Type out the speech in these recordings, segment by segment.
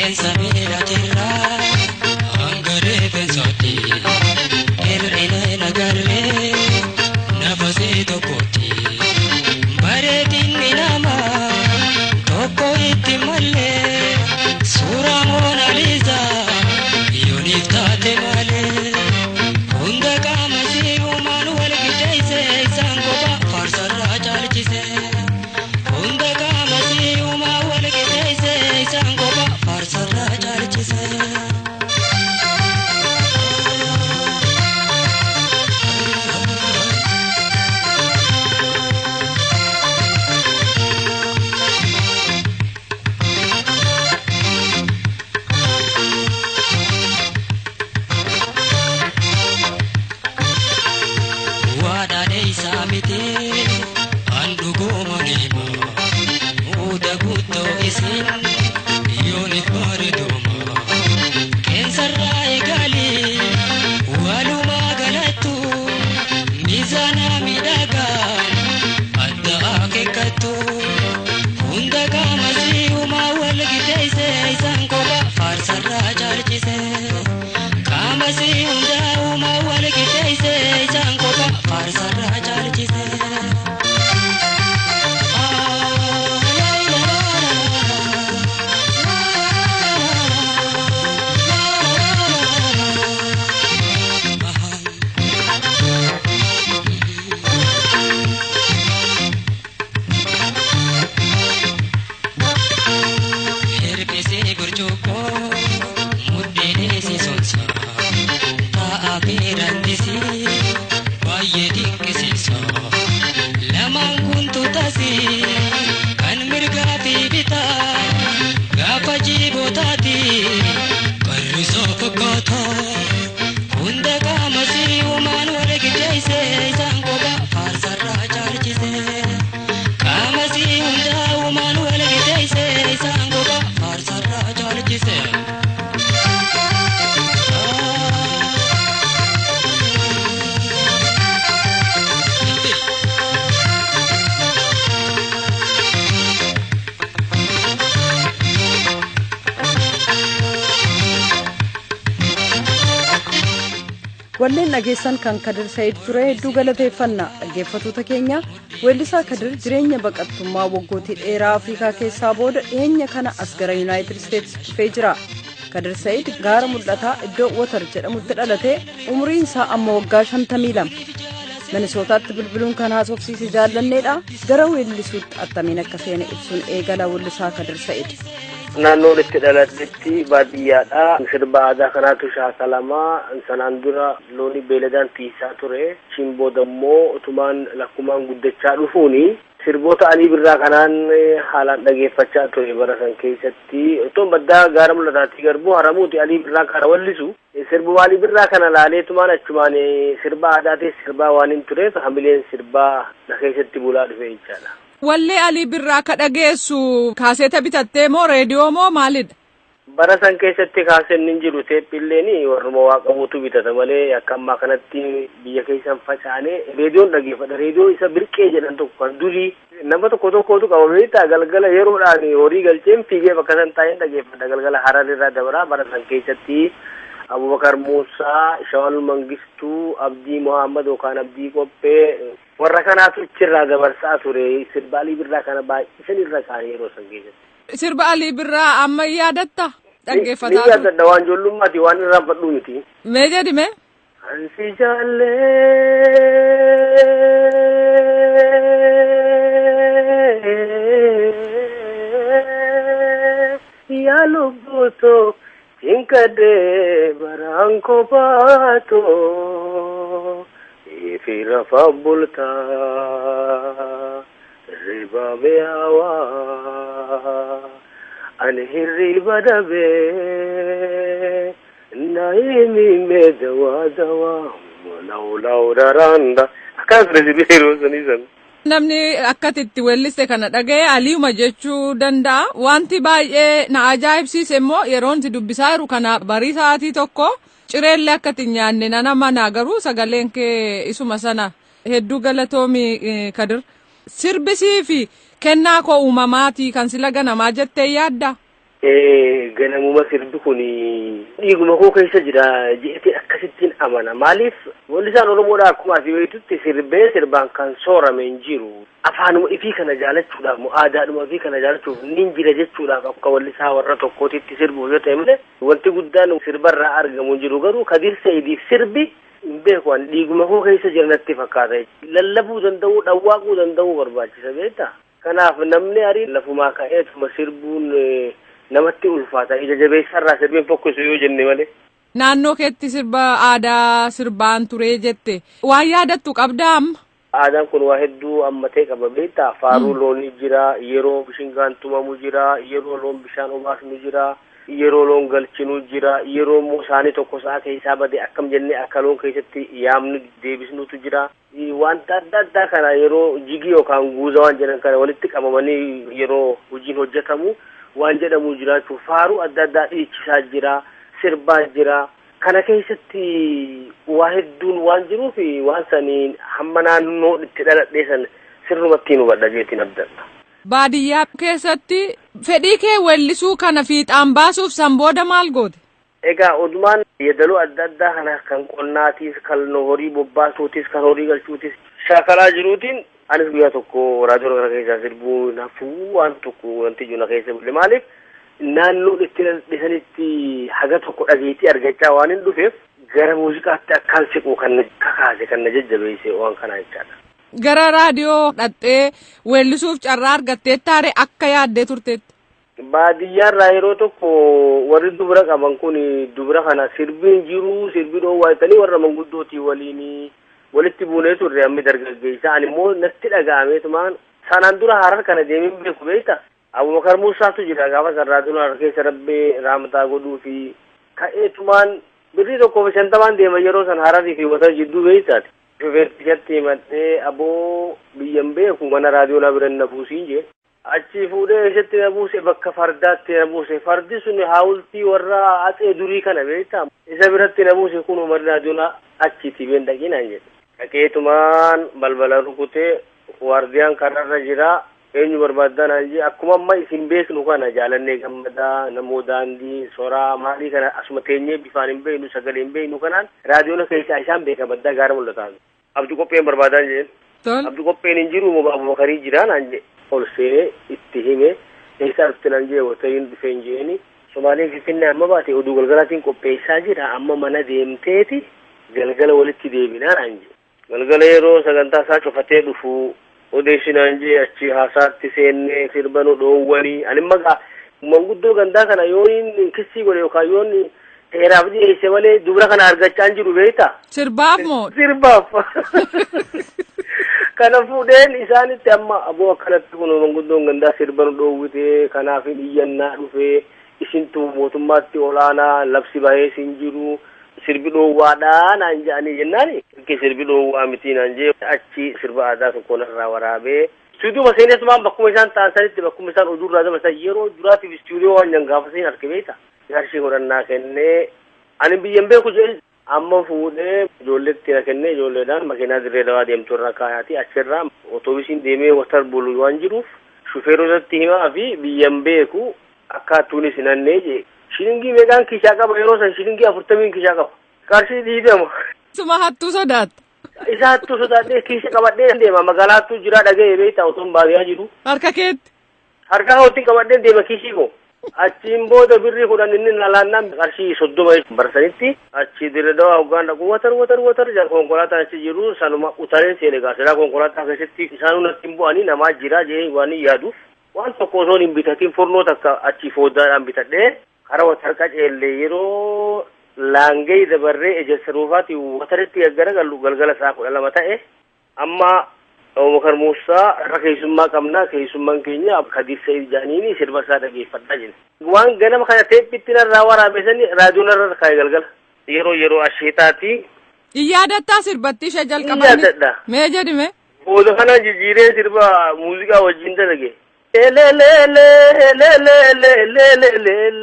Qeensa miidhatirraa hanga rifeensaatti hir'ina hin agarree nafasee tokkotti. Bareedinni namaa tokko itti malee suuraa Moonaaliizaa yooniif taate malee. Hunda qaama sii uumaan wal qixeesse isaan kophaa faarsarraa caalchise. Hunda qaama sii uumaan wal qixeesse isaan kophaa faarsarraa caalchise. Waadhaan isaa miti an dhuguma nima muuda guuttoo isin yoonif bareeduma qeensarraa eegali walumaa galattu miizaana miidhagaan adda akeekkattu hunda qaama sii uumaa wal qixeesse isaan kophaa faarsarraa caalchise. Qaama sii hunda uumaa wal qixeesse isaan kophaa faarsarraa caalchise. Hir'isee burcuqqoo mudhiin sonsa taa'aa fi randisii baay'ee dinqisiisa. Lamaan kun tuutasi kan mirgaa fi bitaa gaafa jiibootaati qarrisaa fakkaata. Hunda qaama sii uumaan wal qixeesse isaan kophaa faarsarraa caalchise. Qaama sii hunda uumaan wal qixeesse isaan kophaa faarsarraa caalchise. Walleen dhageessan kan Kadir Said ture hedduu galateeffanna. Dhaggeeffattoota keenya, weellisaa Kadir jireenya baqattummaa waggootii dheeraa Afrikaa keessaa booda dhiyeenya kana as gara Yuunaayitid Isteetsi dhufee jira. Kadir Said gaara mul'ataa iddoo Watar jedhamutti dhalatee umriin isaa amma waggaa 52. Minisootaatti bilbiluun kan haasofsiise jaallanneedha. Gara weellisuutti attamiin akka seene ibsuun eegala weellisaa Kadir Said. Naannoon itti dhaladhetti baadiyyaadha. Sirba aadaa kanaatu shaakalamaa. Sanaan dura looni beeladaan tiisaa ture. Ishiin booda immoo utumaan lakkumaan guddachaa dhufuuni sirboota Alii Birraa kanaan haalaan dhageeffachaa ture bara san keessatti. Otoon baddaa gaara mul'ataatti garbuu haramuuti Alii Birraa kana wallisu. Sirbuma Alii Birraa kana laaleetumaan achumaan sirba aadaatis sirbaa waan hin tureef hamileen sirbaa na keessatti bulaa dhufe jechaadha. Wallee Alii Birraa ka dhageessu kaaseeta bitattee moo reediyoo moo maalidha? Bara san keessatti kaaseen hin jiru, teephilleen warruma waa qabuutu bitata malee akka ammaa kanatti biyya keessan faca'anii. Reediyoon dhageeffadha. Reediyoo isa birqee jedhan tokko kan durii nama tokko tokkotu qabamee ta'a. Galgala yeroodhaan horii galcheen fiigee bakka san taa'een dhageeffadha. Galgala Harar irraa dabraa bara san keessatti Abubakar Muusaa, Shawal Mangistuu, Abdii Muhammad yookaan Abdii Qophee warra kanaatu achirraa dabarsaa ture. Sirba Alii Birraa kana baay'isan irra kaa'an yeroo san keessatti. Sirba Alii Birraa amma yaadatta? Dhaggeeffataa Ni yaadadha, waan ijoollummaati, waan irraanfadhu miti. Mee jedhi mee? Ansi jaallee yaa lubbuutoo cinkadhee baraan kophaatoo ifi rafa bultaa riba mi'aawaa ani hirriba dhabee naayimi mee dawaa dawaa law law daraanda akkas ture sirbi yeroo sanii san. Namni akkati itti weelliste kana dhaga'e Aliuma jechuu danda'a. Wanti baay'ee na ajaa'ibsiise immoo yeroon si dubbisaa jiru kana barii sa'aatii 1 cireellee akka itti hin nyaanne nan amana, garuu sagaleen kee isuma sana. Hedduu galatoomi Kadir. Sirbisii fi kennaa koo uumamaatii kan sila ganamaa jettee yaadda? Ganamuma sirbi kun dhiiguma koo keessa jira je'etee akkasittiin amana. Maaliif weellisaan Oromoodhaa akkuma asii beektutti sirbee sirbaan kan soorame hin jiru. Afaanuma ifii kana jaalachuudhaaf moo aadaadhuma ifii kana jaalachuuf nin jira jechuudhaaf akka weellisaa warra tokkootitti sirbu yoo ta'e malee wanti guddaan sirbarraa argamu hin jiru. Garuu Kadir Sa'idiif sirbi hin beeku, ani dhiiguma koo keessa jira natti fakkaata. Lallabuu danda'uu, dhawwaaquu danda'uu barbaachisa beektaa. Kanaaf namni arii lafumaa ka'eetuma sirbuun namatti ulfaata. Ija jabeessarraa sirbiin fokkisu yoo jenne malee. Naannoo keetti sirba aadaa sirbaan turee jette. Waan yaadattu qabdaa amma? Aadaan kun waa hedduu ammatee qaba beektaa. Faaruu loonii jira, yeroo bishingaan tumamu jira, yeroo loon bishaan obaasnu jira, yeroo loon galchinu jira, yeroo immoo saanii tokko sa'a keessaa bade akkam jennee akka loon keessatti yaamnu deebisnutu jira. Wanta adda addaa kana yeroo jigii yookaan guuza waan jedhan kana walitti qabamanii yeroo hojiin hojjetamu waan jedhamu jiraachuu, faaruu adda addaa dhiichisaa jira, sirbaa jira. Kana keessatti waa hedduun waan jiruuf waan saniin hamma naannoo itti dhaladhee san sirrumatti hubadha jeetiin abdadha. Baadiyyaa keessatti fedhii kee weellisuu kana fiixaan baasuuf san booda maal goote? Egaa odumaan yeedaloo adda addaa kana kan qonnaatiis, kan horii bobbaasuutis, kan horii galchuutis shaakalaa jiruutiin anis guyyaa tokko raadiyoo kana keessaa sirbuu nafuu waan tokko wanti jiru na keessa bule. Maaliif naannoo itti dhisanitti haga tokko dhageettii argachaa waan hin dhufeef gara muuziqaatti akkaan siqu kan na kakaase, kan na jajjabeesse waan kanaa jechaadha. Gara raadiyoo dhaqxee weellisuuf carraa argattee taare akka yaaddee turteetti? Baadiyyaarraa yeroo tokko warri dubra qaban kun dubra kana sirbiin jiru sirbii dhoowwaa jettanii warra manguddootii waliin walitti buunee turre ammi dargaggeessa. Ani immoo natti dhaga'ameetumaan sanaan dura Harar kana deemee beeku beekta. Abubakar Muusaatu jira gaafa san raadiyoon Harar keessa rabbee raamtaa godhuu fi ka'eetumaan birrii 150 deema yeroo san Hararii fi Watar jidduu beektaati. Shufeertichatti himadhee, aboo biyyan beeku mana raadiyoonaa bira na buusiin jee. Achi fuudhee eessatti na buuse? Bakka fardaatti na buuse. Fardi sun haawultii warra atsee durii kana beektaa. Isa biratti na buuse, kun manni raadiyoonaa achitti been dhaqinaan jedhe. Dhaqeetumaan balbala rukutee, waardiyaan kararra jira. Eenyu barbaaddaa naan jee. Akkuma amma isin beeknu kana Jaalannee Gammadaa, Namoo Daandii, Soraa maalii kana asuma teenyee bifaan hin beeknu, sagalee hin beeknu kanaan raadiyoona keessaa isaan beeka baddaa gaara mul'ataa. Abdi Qopheen barbaadaan jeen. Abdi Qopheen hin jiru moo Abubakarii jira naan jee. Ol seenee itti hime, eessaa dhufte naan jee, Watariin dhufeen jeeni. Somaaleen Finfinnee amma baate oduu galgalaatiin qopheessaa jira, amma mana deemteeti galgala walitti deebinaa naan jee. Galgala yeroo sagantaa isaa cufatee dhufu odeessinaan jee, achi haasaatti seennee sirba nu dhoowwanii. Ani magaa manguddoo gandaa kana yoon kissii godhe yookaan yoon heeraaf dhiyeesse malee dubra kana argachaa hin jiru beektaa. Sirbaaf moo? Sirbaaf. Kana fuudheen isaanitti amma aboo akkanatti kun manguddoon gandaa sirba nu dhoowwite, kanaaf iyyannaa dhufee isintu mootummaatti olaanaa labsi bahee sin jiru sirbi dhoowwaadhaa naan jedhanii jennaani. Sirbi dhoowwaa miti naan jee, achi sirba aadaa tokko narraa waraabee istuudiyoo seeneetumaan bakkuma isaan ta'an sanitti, bakkuma isaan oduurraa dabarsan yeroo duraatiif istuudiyoo waan jan gaafa seen arge beekta. Qarshii 10 kennee, ani biyyan beeku jedhe, amma fuudhee ijoolleetti na kennee, ijoolleedhaan makiinaa Dirree Dawaa deemtu irraa kaayaati achirraa otoobisiin deemee Watar bulu waan jiruuf shufeerotatti himaa fi biyyan beeku akka tuunis nannee jee. Shilingii meeqaan kiishaa qaba yeroo san? Shilingii 40 kiishaa qaba. Qarshii 20. Suma hattuu sodaatta. Isa hattuu sodaadhee kiisha qabadhee deema, magaalaattuu jira dhaga'ee beektaa otoon baadiyyaa jiru. Harka keetti. Harka kootti qabadhee deema kiishii koo. Achiin booda birrii 10 inni laalaannaan qarshii 30 barsanitti achi Dirree Dawaa hoggaan dhaqu Watar, Watar, Watar jaa konkolaataan achi jiru sanuma utaleen seene gaasilaa konkolaataa keessatti isaanuu natti hin bu'anii namaa jira jee waan hin yaaduuf waan tokko osoo hin bitatin furnoo takka achi fooddaadhaan bitadhee kara Watar qaceellee. Yeroo laangee dabarree Ejersa Ruufaati Wataritti garagallu galgala sa'a 12 ta'e. Amma Abubakar Muusaa irra keessummaa qabna, keessummaan keenya Kadir Sa'id jaaniini sirba isaa dhageeffadhaa jenna. Waan ganama kana teephitti narraa waraabe sani raadiyoon narra kaa'e galgala. Yeroo asheetaati. In yaadattaa sirbatti ishee jalqaban? Yaadadha. Mee jedhime. Booda kana jijjiiree sirba muuziqaa wajjin dalage. Elelele elelele elelele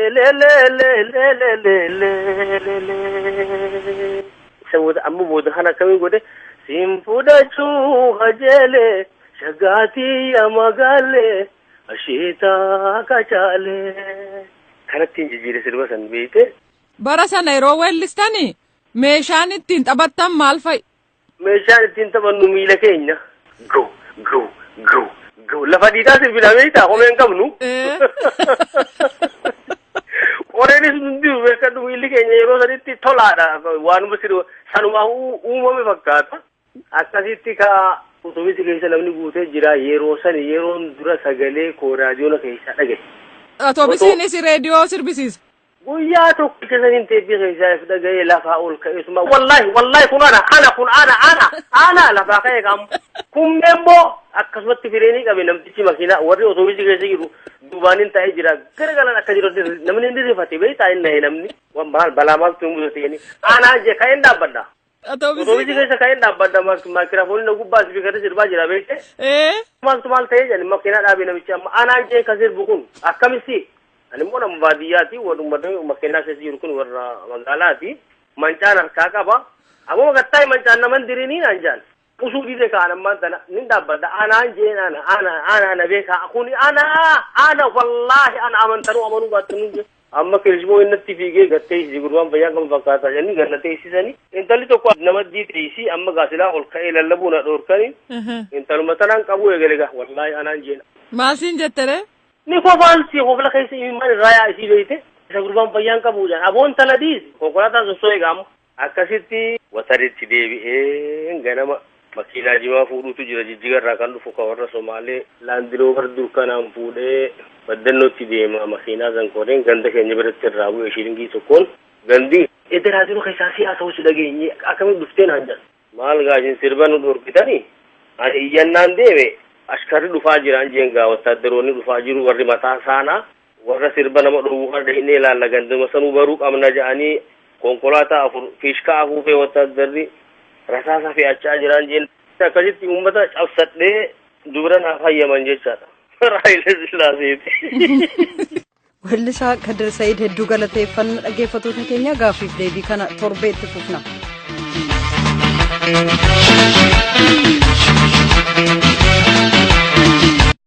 elelele elelele. Isa booda amma booda kana akkamiin godhe, siin fudhachuu kajeele shagaatii amagaale Asheetaa kachaalee. Kanatti hin jijjiire sirba san beekte. Bara sana yeroo weellistanii meeshaan ittiin taphattan maal fa'i? Meeshaan ittiin taphannu miila keenya. Go go go go lafa dhiitaa sirbinaa beektaa kophee hin qabnu. Qoreenis hundi beekadhu miilli keenya yeroo sanitti tolaadha waanuma sirba sanumaa uumame fakkaata. Akkasitti ka utubisi keessa namni guutee jira yeroo sani yeroon dura sagalee koo raadiyoona keessaa dhagaye. Atoobisiinis reediyoo sirbisiisa. Guyyaa tokkicha saniin teephii keessaa if dhaga'ee lafaa ol ka'eesuma wallaahi wallaahi kun ana ana kun ana ana ana lafaa ka'e qamu. Kummee immoo akkasumatti fireenii qabe namtichi makiinaa warri otoobisii keessa jiru duubaanin taa'ee jira garagalan akka jiru namni inni rifate beektaa inni nahe namni waan maal balaa maaltu hin mudate jedhanii anaa jee ka'een dhaabbadha. Otoobisii keessa ka'een dhaabbadha maakiraafooniin na gubbaa ispiikarri sirbaa jira beekte. Maaltu maal ta'ee jedhani makiinaa dhaabe namichi amma anaan jee ka sirbu kun akkamitti ani immoo nama baadiyyaati warra makiinaa keessa jiru kun warra magaalaati mancaan harkaa qaba ammoo gattaa'e mancaan naman diriinii naan jaan. Usuu dide kaan ammaan tana nin dhaabbadha anaan jeen ana ana ana ana beekaa kuni ana ana wallaahi ana amantanuu amanuu baattanuu jee. Amma kirismoo innatti fiigee gatteessisi gurbaan fayyaa qabu fakkaata jedhanii ganna teessisanii intalli tokko nama teessii amma gaasilaa ol ka'ee lallabuu na dhoorkanii intaluma tanaan qabu eegale gaa wallaahi anaan jeen. Maal siin jettere? Ni kofaan si kofla keessa imimmaan irraa yaa isii beeyte isa gurbaan fayyaan qabu jedhan aboon tala dhiisi konkolaataan sossoo eegaamu. Akkasitti wataritti deebi'ee ganama makiinaa jimaa fuudhuutu jira jijjiga irraa kan dhufu kan warra Somaalee laandiroovar durkanaan fuudhee baddannootti deema makiinaa zankooreen ganda keenya biratti irraa bu'e shilingii tokkoon gandi edda raadiyoo keessaa si haasa'u si dhageenye akkamitti dhufteen hanjan maal gaashin sirba nu dhorkitanii ani iyyannaan deeme ashkarri dhufaa jiraan jeen gaa wattaaddaroonni dhufaa jiru warri mataa saanaa warra sirba nama dhowwuu kana dhahine ilaalla ganduma sanuu baruu qabna jedhanii konkolaataa afur fiishkaa afuufee wattaaddarri rasaasa fe'achaa jiraan jeen akkasitti uummata cabsadhee dubra naaf hayyaman jechaadha. Raayilee Sillaaseeti. Weellisaa Kadir Sa'iid hedduu galateeffanna dhaggeeffattoota keenya gaaffiif deebii kana torbeetti fufna.